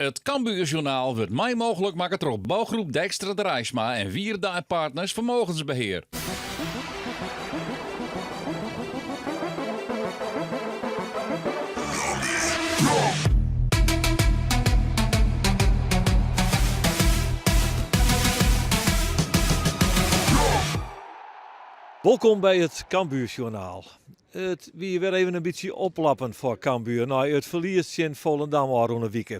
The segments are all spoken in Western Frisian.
It Cambuur Sjoernaal wurdt mei mooglik makke troch Bouwgroep Dijkstra Draisma en Wierda en Partners Vermogensbeheer. Wolkom by it Cambuur Sjoernaal. It wie wer even in bytsje oplappen foar Cambuur nei it ferlies tsjin Volendam ôfrûne wike.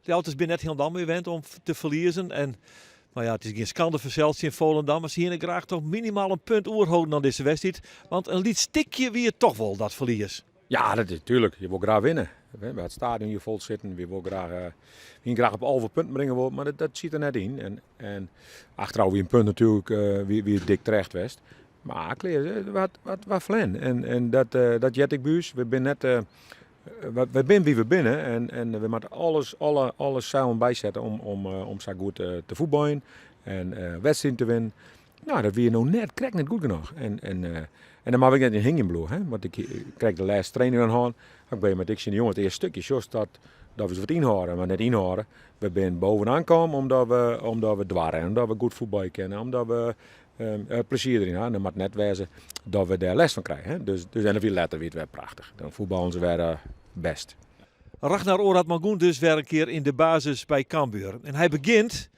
Ljouwerters binne net hielendal mear wend om te ferliezen en no ja, it is gjin skande fansels tsjin Volendam, mar se hiene graach toch minimaal in punt oerholden oan dizze wedstriid, want in lyts tikje wie it toch wol, dat ferlies. Ja, dat is tuurlijk. Je wil graach winne. We hebben het stadion hier vol zitten. We willen graag, we graach op 11 punten brengen worden, maar dat zit er net in. En achteraf wie een punt natuurlijk wie dik terecht west. Mar klear, wat, wat, wat flen. En dat heart ek by ús. We binne net, we binne wie we binne en we moatte alles, alle, alle seilen bysette om sa goed te fuotbaljen en wedstriden te winnen. No, dat wie no net, krekt net goed genôch. En dan moat ik net yn hingjen bliuwe, hè? Want ik krekt de lêste training dan hân. Ik ben met ik tsjin de jongen it earste stukje, sjochst dat we wat ynhâlde, mar net ynhâlde. We binne bovenaan kaam omdat we doarre en omdat we goed fuotbalje kinne, omdat we plezier deryn ha. En dat moat net wêze dat we dêr lêst fan krije. Hè? Dus en wie letter wie it wer prachtich. Dan fuotballen se wer best. Ragnar Oratmangoen dus wer in kear yn de basis by Cambuur. En hy begjint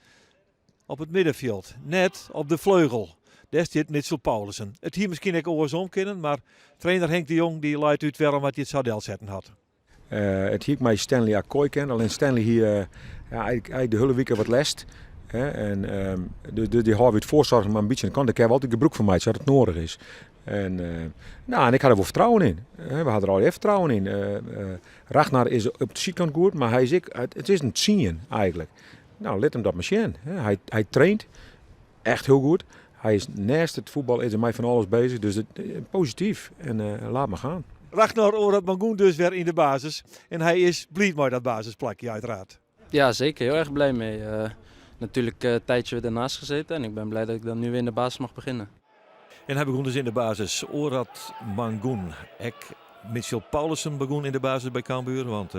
op it middenfjild, net op de fleugel. Dêr stiet Mitchell Paulissen. It hie miskien ek oarsom kinnen, mar trainer Henk de Jong dy leit út wêrom hy it sa delsetten hat. It hie ek mei Stanley Akoy kinnen, allinnich Stanley hie ja, eigenlijk de hiele wike wat lêst. Hè, en dus dy hâlde we út foarsoarch mar in bytsje oan de kant. Dêr kinne we altyd gebrûk fan meitsje as it noadich is. En, nou, en ik ha der wol fertrouwen yn. We ha der allegear fertrouwen yn. Ragnar is op de sydkant goed, mar hy is ek, it is in tsien eigenlijk. Nou, lit him dat mar sjen. Hy traint echt hiel goed. Hy is neist it fuotbal is er mei fan alles bezich, dus it, posityf en laat mar gaan. Ragnar Oratmangoen dus wer yn de basis en hy is bliid mei dat basisplakje uiteraard. Ja, zeker. Heel erg blij mee. Natuurlijk een tijdje weer ernaast gezeten en ik ben blij dat ik dan nu weer in de basis mag beginnen. En hy begûn dus yn de basis. Oratmangoen. Ek Mitchell Paulissen begûn yn de basis by Cambuur, want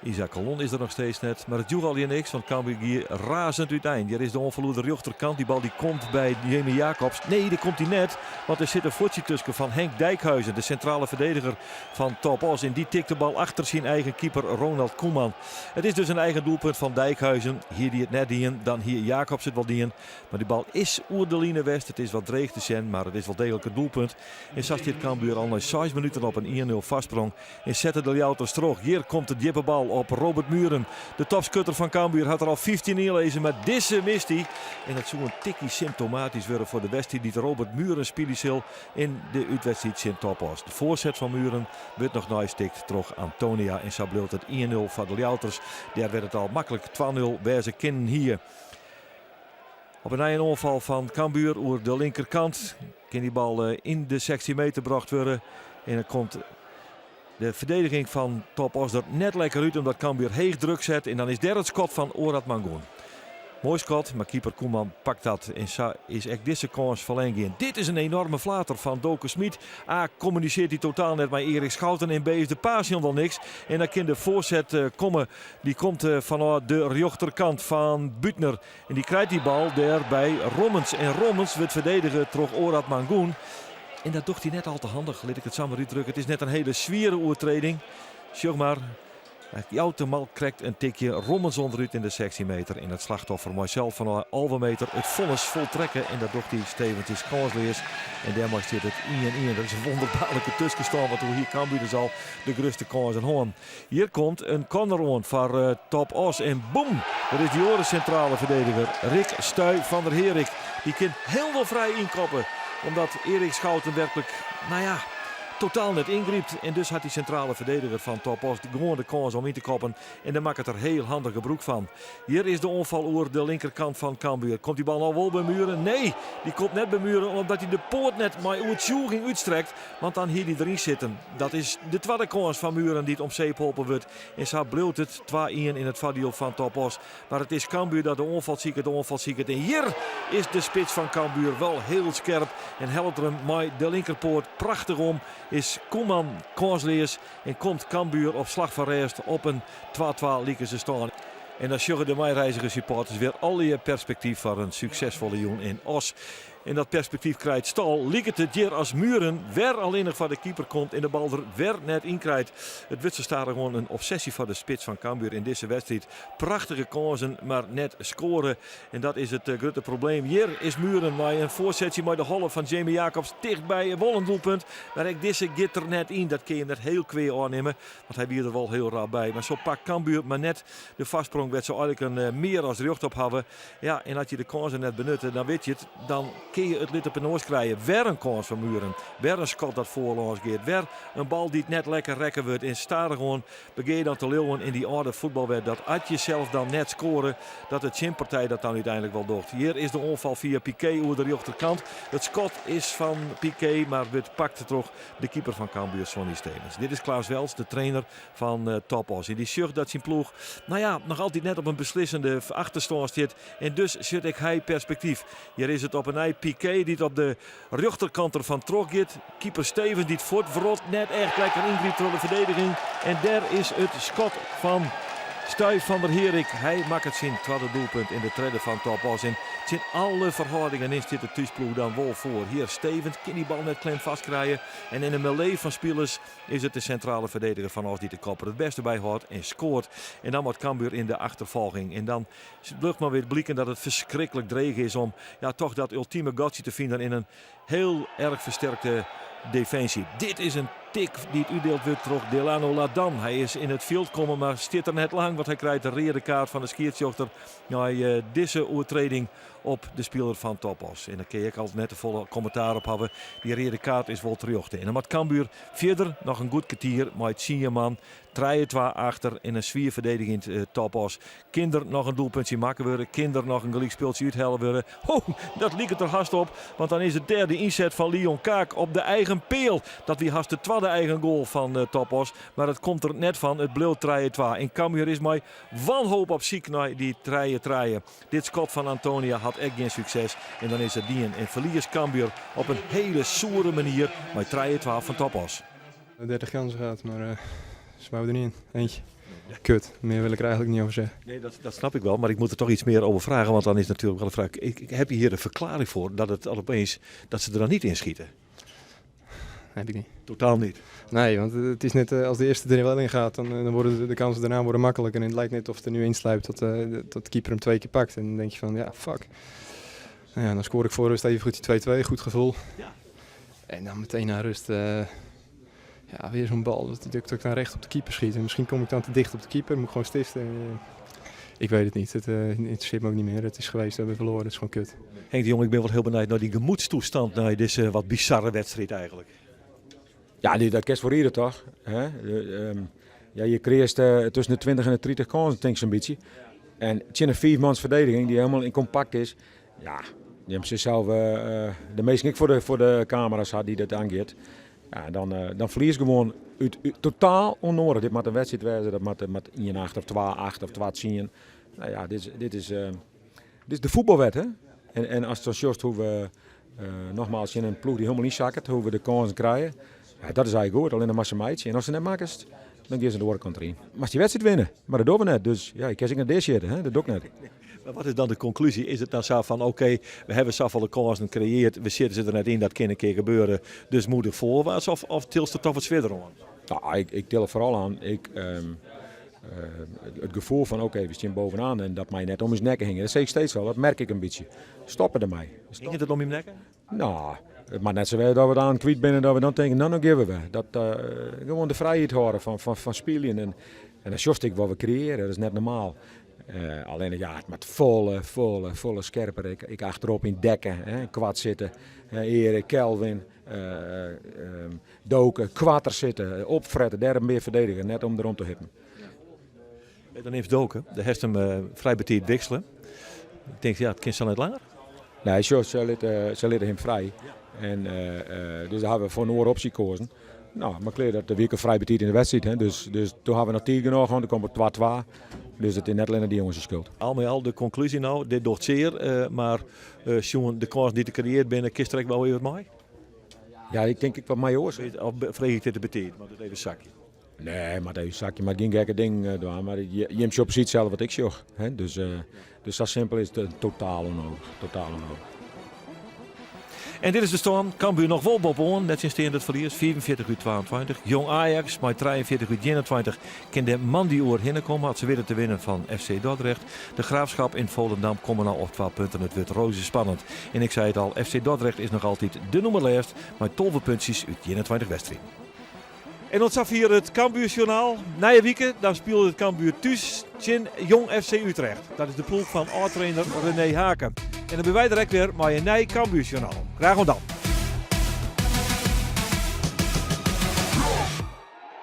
Isaac Colon is der noch steeds net. Mar it joech allegear niks, want Cambuur gie razend útein. Hjir is de oanfal oer de rjochterkant. Dy bal dy komt by Jamie Jacobs. Nee, dêr komt hy net, want der sit in fuotsje tusken fan Henk Dijkhuizen, de sintrale ferdediger fan Top Oss. En dy tikt de bal achter syn eigen keeper Ronald Koeman. It is dus in eigen doelpunt fan Dijkhuizen. Hie dy it net dien, dan hie Jacobs it wol dien. Mar dy bal is oer de line west. It is wat dreech te sjen, mar it is wol deeglik in doelpunt. En sa stiet Cambuur al nei seis minuten op in 1-0 foarsprong en sette de Ljouwerters troch. Hjir komt de djippe bal op Robert Mühren. De topskutter fan Cambuur hat der al 15 yn lizzen, mar dizze mist hy. En dat soe in tikkie symptomatysk wurde foar de wedstriid dy't Robert Mühren spylje sil yn de útwedstriid tsjin Top Oss. De foarset fan Mühren wurdt noch neistikt troch Antonia en sa bliuwt it 1-0 foar de Ljouwerters. Dêr wêr't it al maklik 2-0 wêze kinnen hie. Op 'e nij in oanfal fan Cambuur oer de linkerkant. Kin dy bal yn de 16 meter brocht wurde. En dan komt de ferdediging fan Top Oss der net lekker út omdat Cambuur heech druk set. En dan is dêr it skot fan Oratmangoen. Moai skot, mar keeper Koeman pakt dat. En sa is ek dizze kâns ferlern gien. Dit is in enorme flater fan Doke Schmidt. A kommunisearret hy totaal net mei Erik Schouten. En B is de paas hielendal niks. En dan kin de foarset komme. Dy komt fanôf de rjochterkant fan Büttner. En dy krijt dy bal dêr by Rommens. En Rommens wurdt ferdedige troch Oratmangoen. En dat docht hy net al te handich, lit ik it sa mar útdrukke. It is net in hiele swiere oertreding. Sjoch mar, hy jout de bal krekt in tikje. Rommens ûnderút yn de 16 meter. En it slachtoffer mei sels fanôf 11 meter it fonnis foltrekke. En dat docht hy steventjes kânsleas. En dêrmei stiet it 1-1. Dat is in wonderbaarlike tuskenstân, want hoe hie Cambuur dus al de grutste kânsen hân. Hjir komt in corner oan foar Top Oss en boem! Dat is dy oare sintrale ferdediger, Rick Stuy van der Herik. Dy kin hielendal frij ynkoppe, omdat Erik Schouten werklik, no ja, totaal net yngrypt. En dus hat dy sintrale ferdediger fan Top Oss gewoan de kâns om yn te koppen en dêr makket er hiel handich gebrûk fan. Hjir is de oanfal oer de linkerkant fan Cambuur. Komt dy bal no wol by Mühren? Nee, dy komt net by Mühren omdat hy de poat net mei oertsjûging útstrekt. Want dan hie dy deryn sitten. Dat is de twadde kâns fan Mühren dy't om zeep holpen wurdt. En sa bliuwt it 2-1 yn it foardiel fan Top Oss. Mar it is Cambuur dat de oanfal siket, de oanfal siket. En hjir is de spits fan Cambuur wel heel skerp. En hellet er him mei de linkerpoat prachtich om. is Koeman kânsleas en komt Cambuur op slach fan rêst op in twa-twa likense stân. En dan sjogge de meireizige supporters wer allegear perspektyf foar in suksesfolle jûn yn Oss. En dat perspektyf krijt stal, liket it hjir as Mühren wer allinnich foar de keeper komt en de bal der wer net yn krijt. It wurdt sa stadichoan in obsessy foar de spits fan Cambuur yn dizze wedstriid. Prachtige kânsen, mar net skoare. En dat is it grutte probleem. Hjir is Mühren mei in foarsetsje mei de holle fan Jamie Jacobs tichtby wol in doelpunt. Mar ek dizze giet der net yn. Dat kin je net hiel kwea ôfnimme, want hy wie der wol hiel rap by. Mar so pakt Cambuur mar net de foarsprong wêr't se eigenlik in mear as rjocht op hawwe. Ja, en as je de kânsen net benutte, dan wit je it, dan kin je it lit op 'e noas krije. Wer in kâns foar Mühren, wer in skot dat foarlâns giet, wer in bal dy't net lekker rekke wurdt. En stadichoan begjin je dan te leauwen yn dy âlde fuotbalwet dat as je sels dan net skoare, dat de tsjinpartij dat dan úteinlik wol docht. Hjir is de oanfal fia Piqué oer de rjochterkant. It skot is fan Piqué, mar wurdt pakt troch de keeper fan Cambuur, Sonny Stevens. Dit is Klaas Wels, de trainer fan Top Oss. En dy sjocht dat syn ploech, no ja, noch altyd net op in beslissende achterstân stiet. En dus sjocht ek hy perspektyf. Hjir is it op 'e nij Piqué dy't op de rjochterkant der fan troch giet. Keeper Stevens dy't fuortwrot, net echt lekker yngrypt troch de ferdediging. En dêr is it skot fan Stuy van der Herik. Hy makket syn twadde doelpunt en de tredde fan Top Oss. En tsjin alle ferhâldingen yn stiet de thúsploech dan wol foar. Hjir Stevens kin dy bal net klem fastkrije. En yn in melee fan spilers is it de sintrale ferdediger fan Oss dy't de kop der it bêste by hâldt en skoart. En dan moat Cambuur yn de achterfolging. En dan bliuwt mar wer bliken dat it ferskriklik dreech is om ja, toch dat ultime gatsje te finen yn in heel erg fersterkte definsje. Dit is in tik dy't útdield wurdt troch Delano Ladan. Hy is yn it fjild kommen, mar stiet der net lang, want hy krijt de reade kaart fan de skiedsrjochter nei dizze oertreding op de spiler fan Top Oss. En dêr kin je ek al net te folle kommentaar op hawwe. Dy reade kaart is wol terjochte. En dan moat Cambuur fierder noch in goed kertier mei tsien man, trije-twa achter en in swier ferdedigend Top Oss. Kin der noch in doelpuntsje makke wurde? Kin der noch in gelykspultsje úthelle wurde? Ho, dat liket der hast op, want dan is it dêr de ynset fan Leon Kaak op de eigen peal. Dat wie hast de twadde eigen goal fan Top Oss, mar it komt der net fan. It bliuwt trije-twa en Cambuur is mei wanhoop op syk nei dy trije-trije. Dit skot fan Antonia hat ek gjin sukses en dan is it dien en ferliest Cambuur op in hele soere manier mei trije-twa fan Top Oss. 30 kansen gehad, maar ze wouden er niet in. Eentje. Kut, meer wil ik er eigenlijk niet over zeggen. Nee, dat snap ik wel, maar ik moet er toch iets meer over vragen, want dan is natuurlijk wel de vraag, heb je hier een verklaring voor dat het al opeens, dat ze er dan niet in schieten? Heb ik niet. Totaal niet? Nee, want het is net als de eerste er wel in gaat, dan worden de kansen daarna worden makkelijker. En het lijkt net of het er nu insluipt dat de keeper hem 2 keer pakt. En dan denk je van, ja, fuck. Nou ja, dan scoor ik voor rust even goed die 2-2, goed gevoel. En dan meteen na rust, ja, weer zo'n bal dat ik dan recht op de keeper schiet. En misschien kom ik dan te dicht op de keeper, moet ik gewoon stiften. Ik weet het niet, het interesseert me ook niet meer. Het is geweest, we hebben verloren, het is gewoon kut. Henk de Jong, ik ben wel heel benieuwd naar die gemoedstoestand na deze wat bizarre wedstrijd eigenlijk. Ja, dat kerst voor ieder toch? Hè? Ja, je creëert tussen de 20 en de 30 kansen, denk ik zo'n beetje. En het is een viermans verdediging die helemaal in compact is. Ja, die hebben zichzelf, de meeste ik voor de camera's had die dat aangeeft. Ja, dan verlies je gewoon uit totaal onnodig. Dit moet een wedstrijd wezen, dat moet 1-8 of 2-8 of 2-10. Nou ja, dit is de voetbalwet, hè? En als het zo just hoe we nogmaals in een ploeg die helemaal niet zakt, hoe we de kansen krijgen. Ja, dat is eigenlijk goed, alleen dan mag ze meidje. En als ze net maken, dan gaan ze de andere kant erin. Maar die wedstrijd winnen, maar dat doen we net. Dus ja, ik kan zich naar deze zitten, hè? Dat doe ik net. Maar wat is dan de conclusie? Is het dan zo van, oké, we hebben zoveel kansen gecreëerd, we zitten ze er net in, dat kan een keer gebeuren, dus moedig voorwaarts, of tilst het toch wat verder aan? Nou, ik til het vooral aan. Het gevoel van, oké, we staan bovenaan en dat mij net om zijn nekken hingen. Dat zeg ik steeds wel, dat merk ik een beetje. Stoppen ermee. Hing het om je nekken? Nou, het maakt net zo uit dat we daar aan kwijt binnen dat we dan denken, nou, nou geven we. Dat gewoon de vrijheid houden van spelen. En dan zocht ik wat we creëren, dat is net normaal. Alleen ja, het moet volle, volle, volle scherper. Ik achterop in dekken, hè, kwart zitten. Erik, Kelvin, Doken, kwarter zitten, opfretten, derde meer verdedigen, net om erom te hippen. Ja, dan heeft Doken, de heeft hem vrij betiert wisselen. Ik denk, ja, het kind zal net langer. Nee, zo, ze lieten hem vrij. En dus daar hebben we voor een oor optie gekozen. Nou, maar kleer dat de week vrij betiert in de wedstrijd. Hè. Dus toen hebben we nog 10 genoeg, want dan komt het 2-2. Dus het is net alleen die jongens schuld. Al met al de conclusie nou, dit doet zeer, maar Sjoen, de kans die te creëerd binnen, kist er ook wel weer wat mooi? Ja, ik tink ek wat mei oars. Of freegje ik dit te betiid, moat it even sakje? Nee, moat even sakje, moat gjin gekke dingen dwaan. Mar jim sjogge presys itselde wat ik sjoch. Hè? Dus, dus sa simpel is it totaal ûnnedich. Totaal ûnnedich. En dit is de stân. Cambuur noch wol boppe-oan, nettsjinsteande it ferlies. 45 út 22. Jong Ajax mei 43 út 21 kin dêr moandei oerhinne komme as se witte te winnen fan FC Dordrecht. De Graafschap en Volendam komme no op twa punten. It wurdt roazespannend. En ik sei it al, FC Dordrecht is noch altyd de nûmer lêst mei 12 puntsjes út 21 wedstriden. En oant safier it Cambuursjoernaal. Nije wike dan spilet it Cambuur thús tsjin Jong FC Utrecht. Dat is de ploech fan âld-trainer René Hake. En dan binne wy der ek wer mei in nij Cambuursjoernaal. Graach oant dan.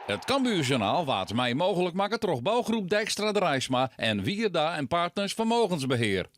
It Cambuurjournaal waard mei mooglik makke troch bougroep Dijkstra Draisma en Wierda en Partners Vermogensbeheer.